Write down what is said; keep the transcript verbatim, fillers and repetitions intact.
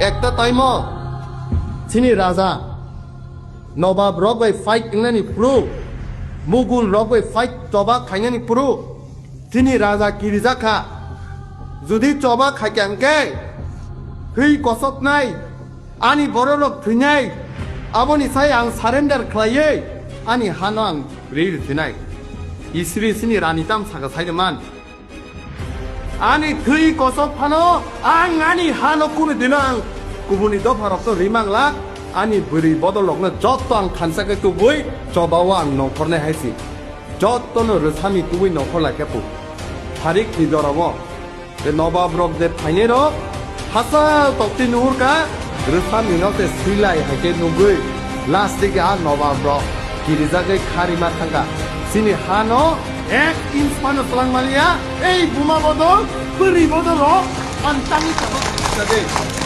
Ekta time o chini raja nobab rok bai fight wngnani phuru, Mughul rok bai fight choba khainani phuru, chini raja kirijak kha. Jodi choba khaikha hwnkhe thwi kosoknai, ani bororok thwinai, aboni sai ang surrender khlaiwi ani hano ang ri rwthinai. Isri chini rani tam saka sai de man. Ani thwi kosok phano ang ani hano kunu dino ang kubuni dopharokno rimang la, ani bwrwi bodolrokno jotto ang thansa khe tubui chobao ang nongkhornai hai si. Jottono rwsami tubui nongkhor lai khe pu. Tharikni jorao je nobabrok je phainairok hachal toktwi nuhurkha, rwsamino se swilai hai khe nugwi last digi a nobabrok kirijagwi kharima thangkha. Chini hano ek inch phano twlang maliya, ei buma bodol, bwrwi bodolrok ang tangwi tongo kirijagwi.